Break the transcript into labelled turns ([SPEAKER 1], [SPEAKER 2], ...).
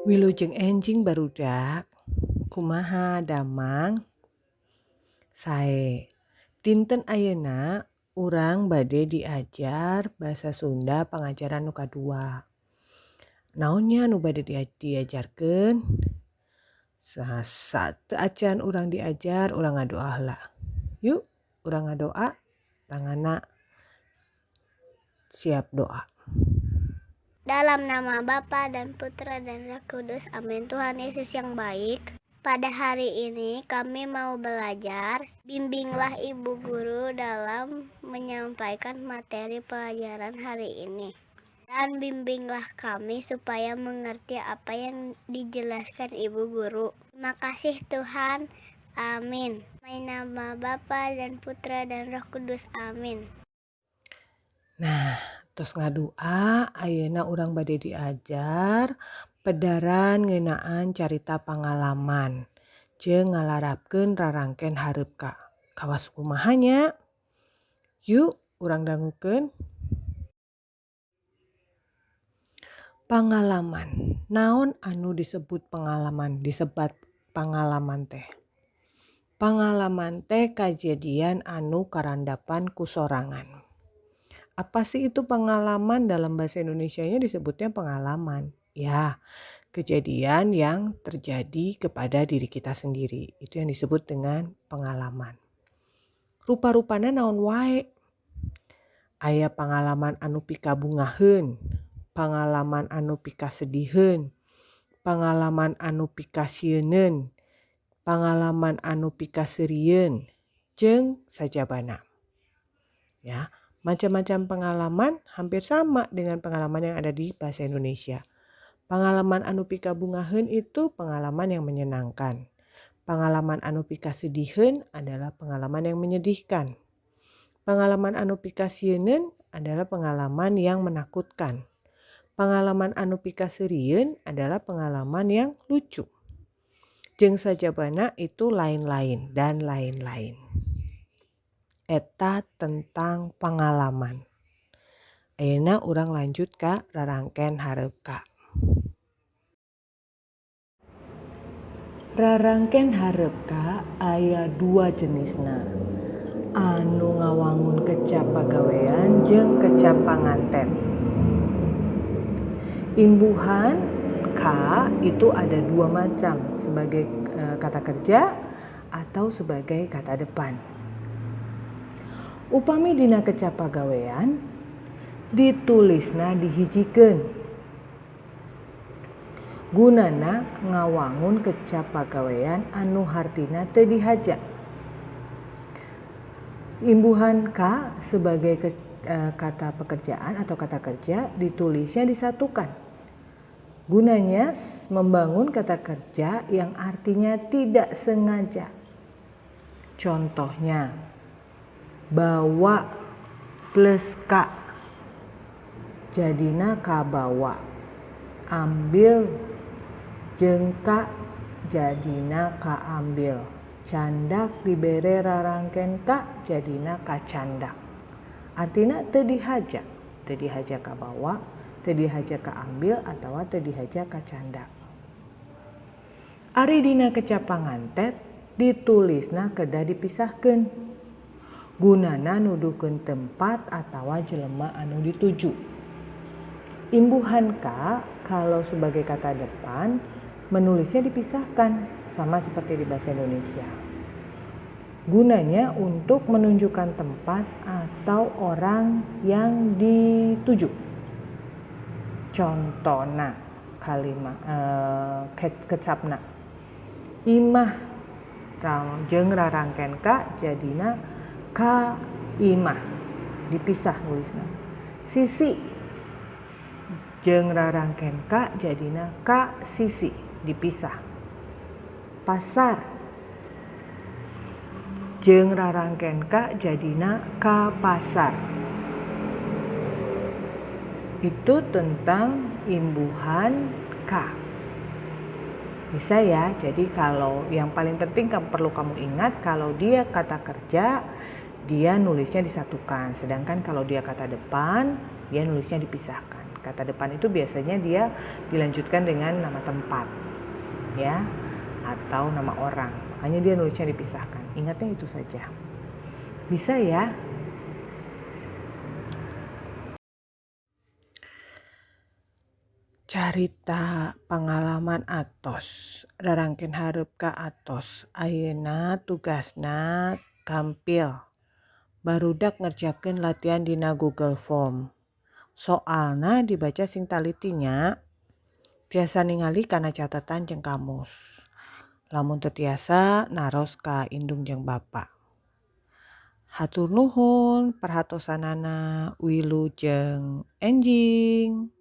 [SPEAKER 1] Wilujeng enjing barudak, kumaha damang? Sae. Dinten ayeuna urang bade diajar basa Sunda pangajaran nu kadua. Naon nya nu bade diajarkeun? Sateuacan urang diajar urang ngadoa heula. Yuk urang ngadoa tanganna siap doa.
[SPEAKER 2] Dalam nama Bapa dan Putra dan Roh Kudus, amin. Tuhan Yesus yang baik, pada hari ini kami mau belajar. Bimbinglah Ibu Guru dalam menyampaikan materi pelajaran hari ini. Dan bimbinglah kami supaya mengerti apa yang dijelaskan Ibu Guru. Terima kasih Tuhan. Amin. Nama Bapa dan Putra dan Roh Kudus. Amin.
[SPEAKER 1] Nah, tos ngadua ayeuna urang bade diajar pedaran ngeunaan carita pangalaman jeung ngalarapkeun rarangken hareup ka. Kawas kumaha nya? Yuk urang dangukeun. Pangalaman. Naon anu disebut pengalaman? Disebat pangalaman teh. Pangalaman teh kajadian anu karandapan ku sorangan. Apa sih itu pengalaman? Dalam bahasa Indonesianya disebutnya pengalaman. Ya, kejadian yang terjadi kepada diri kita sendiri. Itu yang disebut dengan pengalaman. Rupa-rupana naon wae? Aya pengalaman anu pikabungaheun, pengalaman anu pikasediheun, pengalaman anu pikasieuneun, pengalaman anu pikaseurieun, jeung sajabana. Ya. Macam-macam pengalaman hampir sama dengan pengalaman yang ada di bahasa Indonesia. Pengalaman anu pikabungaheun itu pengalaman yang menyenangkan. Pengalaman anu pikasediheun adalah pengalaman yang menyedihkan. Pengalaman anu pikasieuneun adalah pengalaman yang menakutkan. Pengalaman anu pikaseurieun adalah pengalaman yang lucu. Jeung sajabana itu lain-lain dan lain-lain. Eta tentang pengalaman. Ayeuna urang lanjut ka rarangken hareup ka. Rarangken hareup ka aya dua jenisna. Anu ngawangun kecap pagawean jeung kecap panganten. Imbuhan ka itu ada dua macam, sebagai kata kerja atau sebagai kata depan. Upami dina kecap pagawean ditulisna dihijikeun. Gunana ngawangun kecap pagawean anu hartina teu dihaja. Imbuhan ka sebagai kata pekerjaan atau kata kerja ditulisnya disatukan. Gunanya membangun kata kerja yang artinya tidak sengaja. Contohnya, bawa plus ka jadina kabawa, ambil jeung ka jadina kaambil, candak dibere rarangken ka jadina kacandak. Artina teu dihaja, teu dihaja kabawa, teu dihaja kaambil atawa teu dihaja kacandak. Ari dina kecap pangantet ditulisna kedah dipisahkeun. Gunana nuduhkeun tempat atawa jelema anu dituju. Imbuhan ka kalau sebagai kata depan menulisnya dipisahkan sama seperti di bahasa Indonesia. Gunanya untuk menunjukkan tempat atau orang yang dituju. Contona kalimat kecapna. Imah jeung rarangken ka jadina ka imah, dipisah nulisna. Sisi jeung rarangken ka jadina ka sisi, dipisah. Pasar jeung rarangken ka jadina ka pasar. Itu tentang imbuhan ka. Bisa ya, jadi kalau yang paling penting perlu kamu ingat, kalau dia kata kerja, dia nulisnya disatukan. Sedangkan kalau dia kata depan, dia nulisnya dipisahkan. Kata depan itu biasanya dia dilanjutkan dengan nama tempat, ya, atau nama orang. Makanya dia nulisnya dipisahkan. Ingatnya itu saja. Bisa ya? Carita pangalaman atos, rarangken hareup ka atos. Ayeuna tugasna gampil. Barudak ngerjakeun latihan dina Google Form. Soalna dibaca sing taliti nya. Tiasa ningali kana catatan jeung kamus. Lamun teu tiasa naros ka indung jeung bapa. Hatur nuhun perhatosanana, wilujeng enjing.